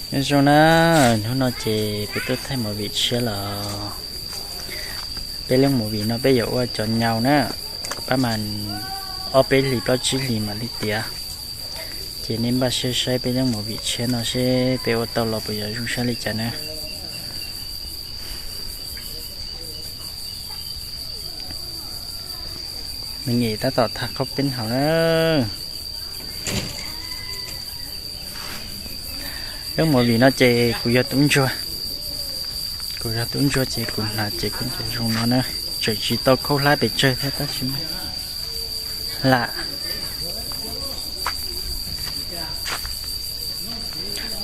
Nyob zoo na, hnub no ces peb tuaj thaij movie tshiab los. Peb lub movie no peb yuav ua cov nyau na, pab mas ob peb hlis plaub tsib hlis mam li tiav. Ces nej npaj siab saib peb lub movie tshiab no seb peb ua tau los puas yuav zoo saib li cas na. Nws nyem tab tom tham qhaub peeb hauv na. Lub movie no ces kuv yog tub ntsuag. Kuv yog tub ntsuag ces kuv hnav ces kuv ncaws zoo no na. Tseem tsis tau khaub hlab pes tsawg thiab tab sis mas hla.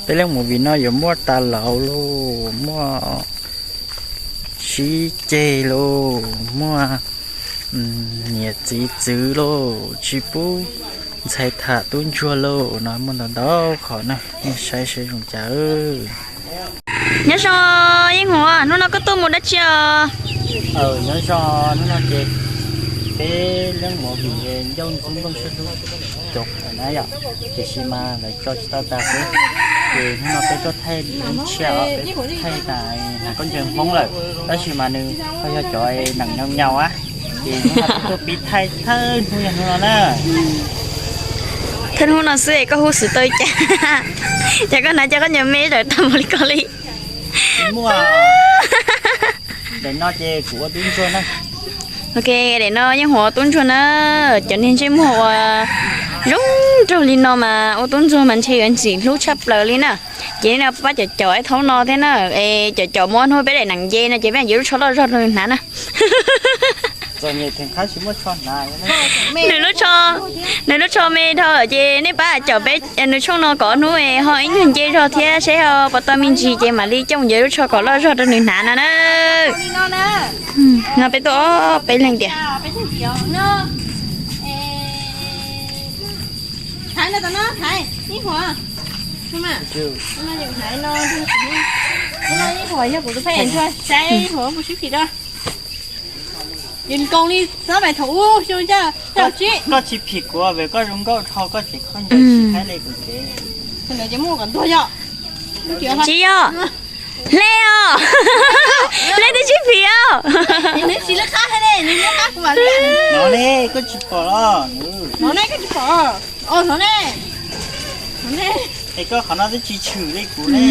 Peb lub movie no yuav muaj tas laus lauj, muaj sib ceg lauj, muaj niam txiv txwv lauj, tsis pub ntxhais tham tub ntsuag lauj no, muaj ntau ntau qhov na, nej saib saib zoo cas. Nyob zoo Yeej Huas, hnub no koj tuaj mus dab tsi os? Nyob zoo, hnub no ces peb lub movie ncauj ntxwb nplooj siab hlub cov na yom, tiam sis mas lawv tso tsis tau tas xwb. Ces hnub no peb tuaj thaij lub tshiab os, peb thaij tas hnav khaub ncaws Hmoob lawm, tab sis mas nws ho yog cov neeg nyau nyau a. Ces hnub no peb tuaj pib thaij thawj hnub yog hnub no na. Thawj hnub no xwb es koj huj xwm tau cas, ces koj hnav cov khaub ncaws me tawm tag npaum li ko li. Muaj, daim no ces kuv ua tub ntsuag na. Ok, daim no Yeej Huas ua tub ntsuag na. Cov niag ntsej muag uas zoo nraug li no mas ua tub ntsuag mas ntshe yuav ntxim hlub tshaj plaws li na. Ces no pab cov caum ib thaub no thiab na, es cov caum muaj hnub peb daim nees nce no ces peb yuav lub tsho loj zog rau nws hnav na. Nws lub tsho, nws lub tsho me dhau ces nej pab caum peb nws tshooj no kom hnub ho ib nyuag nce zog thiab seb ho puas tau me ntsis ces mam li coj mus yuav lub tsho kom loj zog rau nws hnav no na. No peb tuaj ob peb leeg tiag. Hais no tom no hais ib huam. Hais no, ib huam yog kuv tus pheej ntsuag saib ib huam kuv sib phim rau. Yus nkoos li xab mais thaum ub xyoo caj tsib. Koj tsis phim kuv vim koj zoo nkauj dhau koj ces koj ncaws tsis haib li kuv ces. Thaum ntawd ces muaj kom ntuag yog. Tsis yog. Hle os. Hle twb tsis phim os. Nws tsis lab qab li, nws lab qab kuv mam li. No ne, koj tsis pom los. No ne, koj tsis pom. Os, no ne. No ne. Es koj qhov no twb tsis tshwm li kuv ne.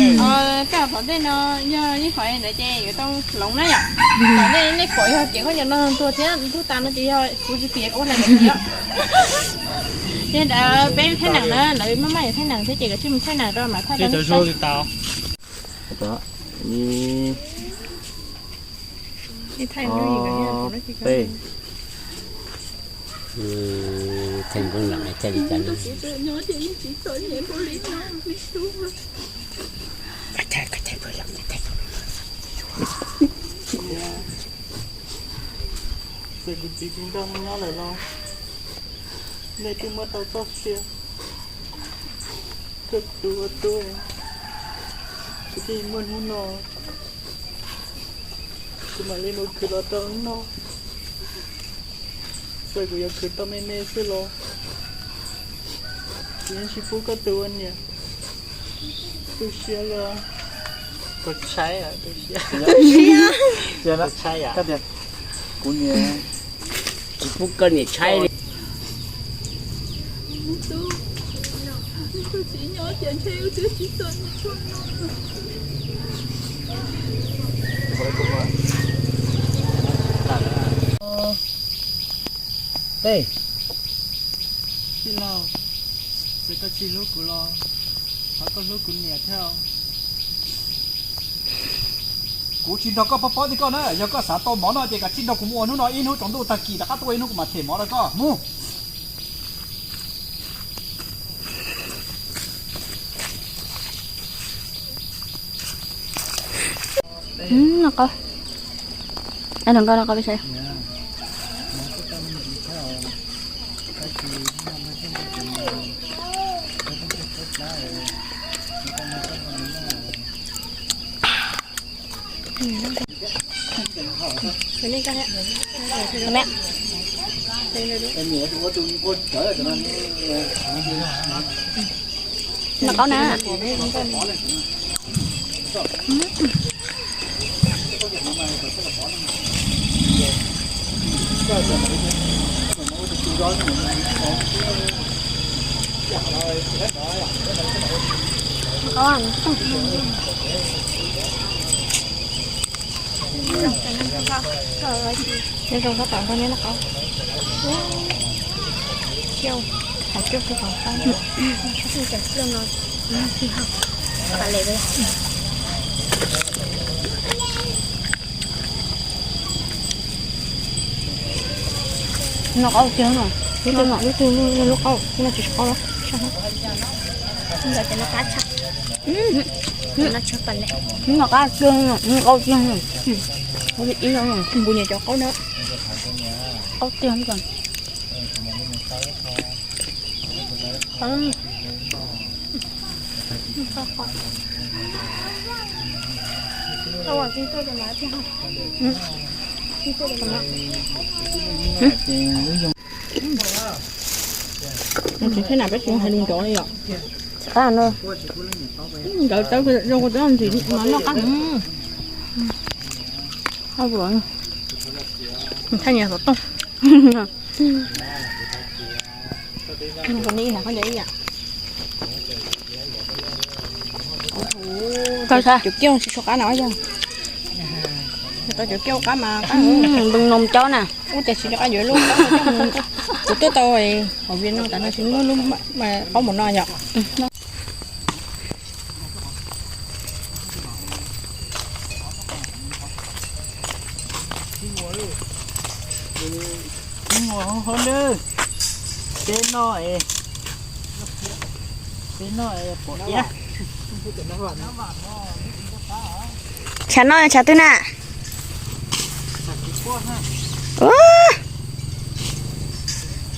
Koj qhov ntej no yog ib qhov ntawd ces yuav tau hloov na yom. Qhov ntej nej pom yog ces koj ncaws no ntuag thiab ntuag tas no ces yog kuv tsis phim kuv ua hlais ntawd thiab. Ces ntawd peb thaij neem na, lawv maj maj yuav thaij neem thiab ces koj tsij mus thaij neem rau mam thaij rau tau. Ib, ob, peb. Txawm kuv txiv tsis nrog nej nyob lawm los nej twb muab tau txoj sia. Koj tus ua tub, kuv thiaj muaj hnub no. Kuv mam li mus khwv los tau hnub no. Txawm kuv yuav khwv tau me me xwb los kuv yeej tsis pub koj tus ua niam tu siab li. Tu siab, tu siab. Kuv niam tsis pub koj niam tshaib li. Tej, tij laug, txawm koj tsis hlub kuv los thov koj hlub kuv niam thiab. Kuv tsis nrog koj pob pob ti koj na, yog koj xav tau mov no ces kav tsij nrog kuv mus ua hnub no ib hnub tsaus ntuj, tag kis rov qab tuaj ua ib hnub kuv mam them mov rau koj mus. Noj qaub na. Nyob zoo sab tom nrog neb noj qab. Thiab hais coj kuv qhov qab. Noj qab tiag no, lub twg lub twg lub qab, no tsis qab los. Noj qab tiag, noj qab tiag. Npus nyiam cov qaub na. Qaub tiag. Tsis thiab na, peb tsis hais lus nrov li yom. Nkawd tawb zoo ua tawb ntxim mas noj qab. Thaij nyias xov tooj. Tau cov kiaus tsis tshua qab na yog. Tau cov kiaus qab mas qab. Npoo noo cov na. Ub, cas tsis nco qab yuav lub, kuv tuaj tau hauv Vietnam tas no tsis muaj lub qaub mus no yom. Hauv nws, peb noj, peb noj pom iab. Tshav no tshav twg na?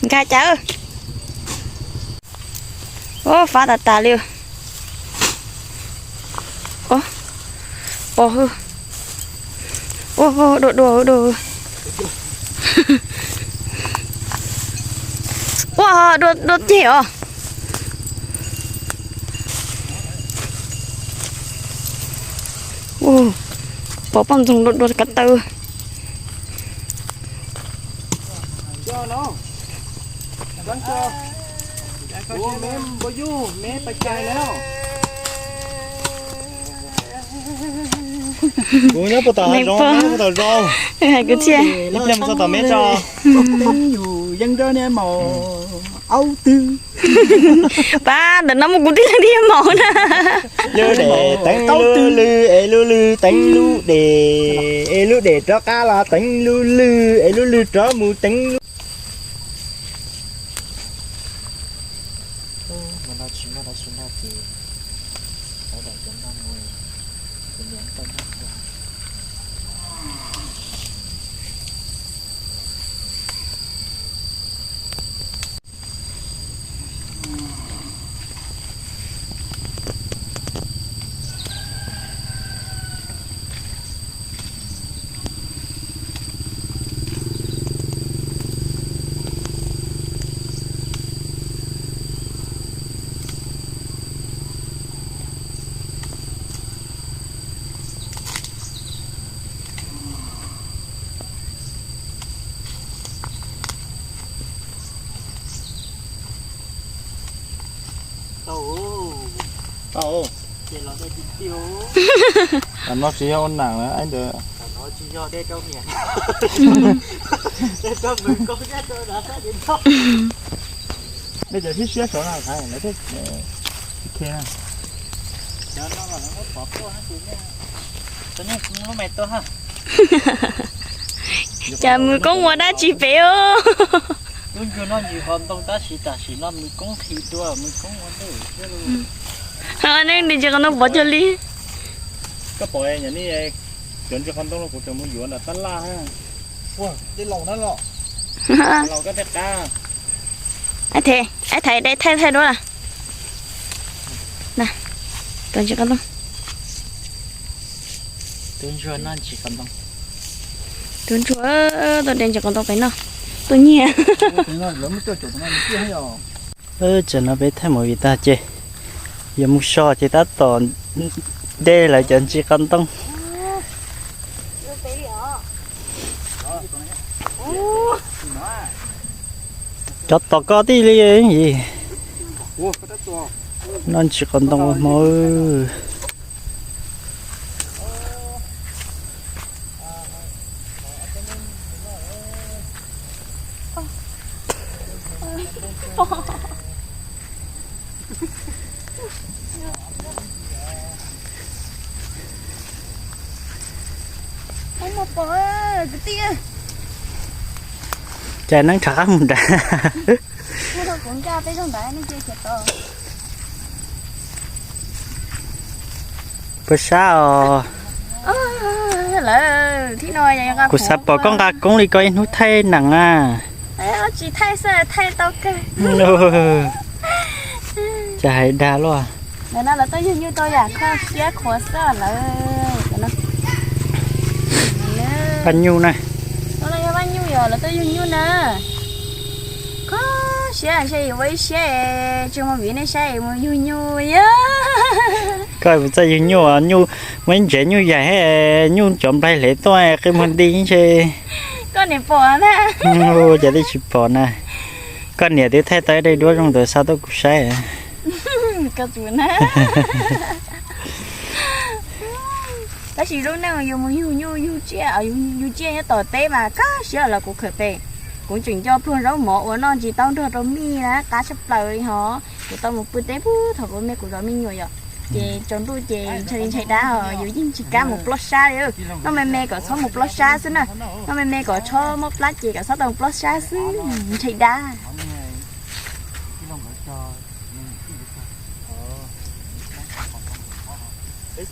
Nkag cas. Ua fab tas tas li. Pos hwj. Ua dua dua dua. Ua dua dua ceg os. Pos poj ntxoog dua dua ko taw. Kuv nyob puag tom hav zoov, nyob puag tom zos. Hais kuv thiab. Ib pliag mus txog tom me tso. Teeb yus yeej nrog niag maum aub twg. Pab ntawm no muaj kuv tib leeg thiaj maum na. Lwj dej teeb lub lwj es lub lwj teeb lub dej es lub dej rov qab los teeb lub lwj es lub lwj rov mus teeb lub. Mus no tsis muaj dab tsi noj ces sawv daws cov noj mus, kuv niam tau noj. Tau, tau. Tam no tsis yog ua nam na ib ntawd. Dej cov sib siab saud na, lawv thiaj tsis khe na. Cas Mws Koob ua dab tsi pem os? Tub ntsuag noj ntsis qhov ntoo tab sis tam sim no Mws Koob khi dua, Mws Koob ua ntej thiab. Neb ntsis qhov ntoo pov cuag li. Koj pom, cov ntsis qhov ntoo no kuv tseem mus yuav nram tab laj. Ua, tej laus na los. Laus koj tej qab. Ais Thaiv, Ais Thaiv de thaij thaij duab na. Na, tuav ntsis qhov ntoo. Tub ntsuag noj ntsis qhov ntoo. Tub ntsuag tuaj de ntsis qhov ntoo pem no. Tuaj nyiag. Tam no peb thaij movie tag ces yuav mus so ces tab tom Dej lawv cov ntsis qos ntoo. Cov tom koj tij li yis. Noj ntsis qos ntoo ua hmo. Cas neeb rov qab mus nrad. Puas sab os? Kuv xav pom koj nqa koob li koj ib hnub thaij nees na. Tsis thaij xwb thaij tau kawg. Cas hais dag luaj. Ntawm no lawv tuaj yug nyuj rau yam kho siab khuav xwb lawm. Vaj nyuj na. No yog vaj nyuj yog lawv tuaj yug nyuj na. Kho siab ntshe yuav ua ib siab tsis mus viv nej saib mus yug nyuj yog. Koj txawj yug nyuj, nyuj muaj ib ntsev nyuj yaig, nyuj cov nplaig hlev tuaj qi muag nti ntshe. Koj niam pom na. Cas twb tsis pom na. Koj niam twb thaij tau ib daim duab zoo ntawd xa tuaj kuv saib. Tab sis lub neej yus mus yug nyuj yug tsiaj, yug tsiaj nyob tom teb mas kho siab los kuv khaws pem. Kuv tseem nco pluag zaub mov ua noj ntsis taub nrog rau mij na, qab tshaj plaws li hos. Kuv tau mus pw teb puag thaum kuv me kuv zov me nyuam yom, ces tsaus ntuj ces ntshai li ntshai dab os, yus yeej tsis kam mus plob sab li. Noj me me kom txhob mus plob sab xwb na, noj me me kom txhob mob plab ces kom txhob tau mus plob sab xwb, ntshai dab. Peb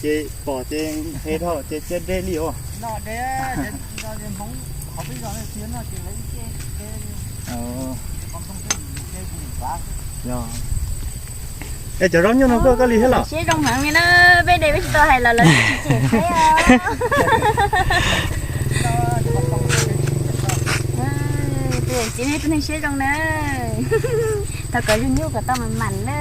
ces pom ces nqhis dhau ces cia deb li os. Es cov zaub nyuj no koj, koj li thiab los? Siab zoo heev li na, peb de peb tsis tau hais los lawv tsis cem saib os. Tus yawm txiv nej tus neeg siab zoo na, thov kom yug nyuj kom tau mam mam na.